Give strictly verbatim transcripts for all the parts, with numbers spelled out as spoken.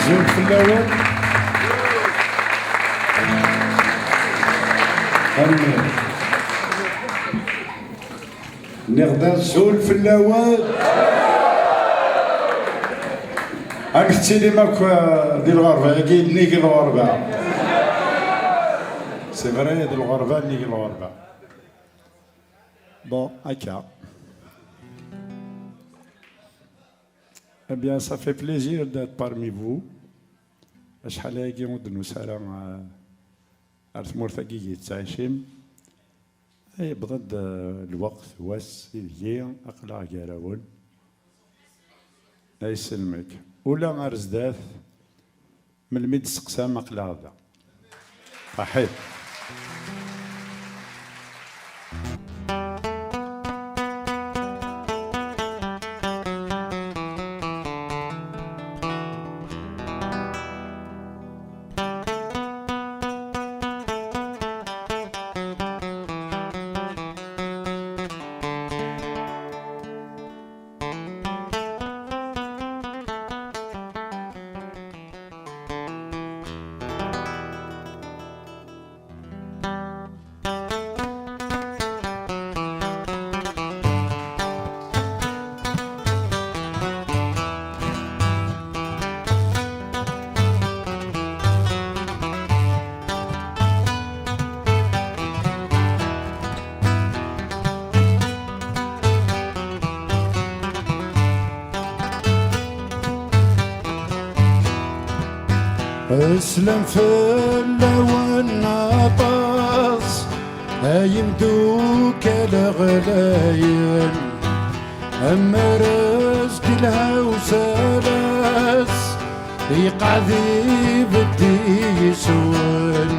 Azul fell-awen. Amin. Nniɣ-d azul fell-awen. Amek tettilim akk, eh, di lɣerba-agi, nnig lɣerba? C'est vrai, di lɣerba, nnig lɣerba. Bon, akka. Eh bien, ça fait plaisir d'être parmi vous. Acḥal ayagi ur d-nusi ara, eh, ar tmurt-agi i tettɛicim. Yewweḍ-d, eh, lweqt, wass, ideg-i aql-aɣ gar-awen. Ay selmek. Ula ar zdat, melmi d-testeqsam, aql-aɣ da. Aḥid. Slan fell-awen aṭas, ay imdukal ɣlayen. Amerrez deg lhawsa-las, iqeɛɛed ibeddi yes-wen.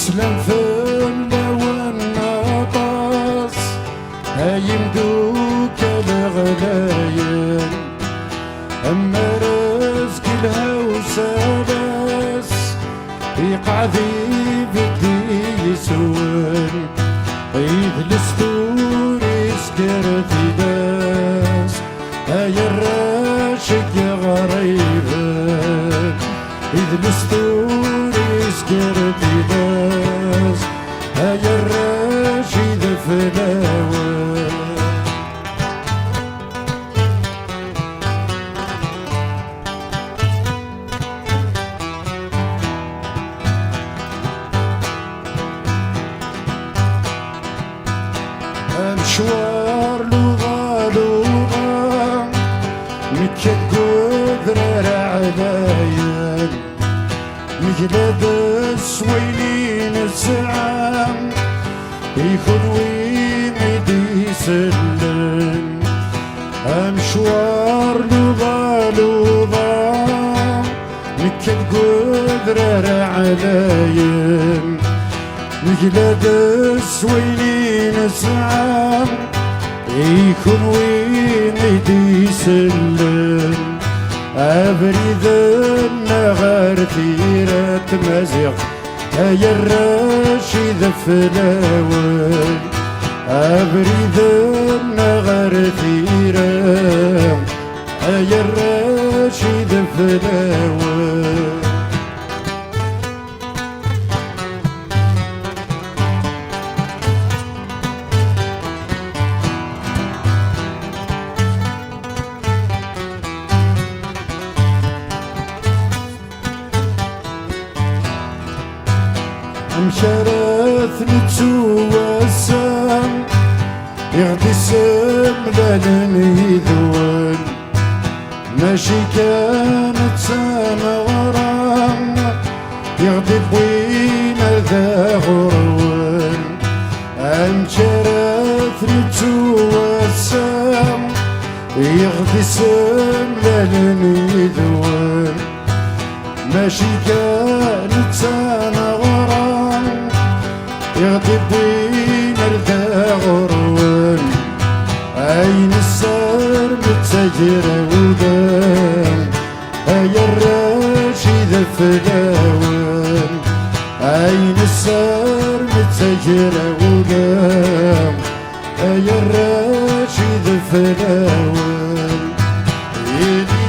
Slan fell-awen aṭas, ay imdukal ɣlayen. Amerrez deg lhawsa-las, iqeɛɛed ibeddi yes-wen. Idles tura isker tilas, ay arrac n yiɣriben. Idles tura isker tilas, ay arrac d fell-awen. Amecwar luḍa luḍa, nekka deg udrar ɛlayen. Neglad s wayen i nesɛa, i kunwi i d-isellen. Amecwar luḍa luḍa, nekka deg udrar ɛlayen. Neglad s wayen i nesɛa, i kunwi i d-isellen. Abrid-nneɣ ar tira n tmaziɣt, ay arrac d fell-awen. Abrid-nneɣ ar tira, ay arrac d fell-awen. Amek ara t-nettu wass-a i ɣ-d-issemlalen yid-wen? Mačči kan d tameɣra i ɣ-d-iwwin ar da ɣur-wen. Amek ara t-nettu wass-a i ɣ-d-issemlalen yid-wen? Mačči kan d tameɣra i ɣ-d-iwwin ar da ɣur-wen. Ay nessarem d tagrawla, ay arrac d fell-awen. Ay nessarem d tagrawla, ay arrac d fell-awen. Yelli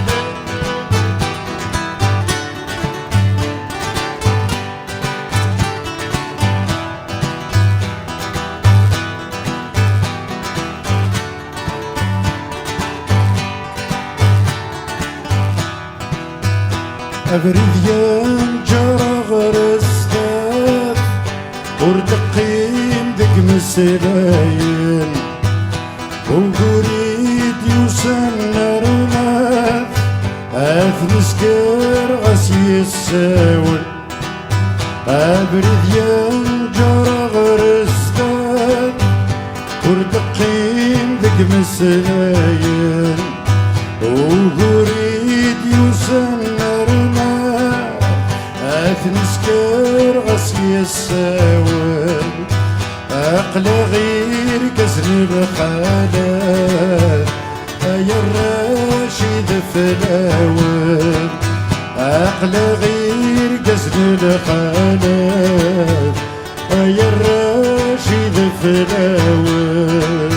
Abrid yenǧer ɣer sdat, ur d-qqim deg imeslayen. Ugur i d-yusan nerna-t, ad t-nesker ɣas yessawel. Abrid yenǧer ɣer sdat, ur d-qqim deg imeslayen. Ugur i d-yusan nerna, ad t-nesker ɣas yessawel. Aql-aɣ irgazen n lxalat, ay arrac i d flawen. Aql-aɣ irgazen n lxalat, ay arrac i d flawen.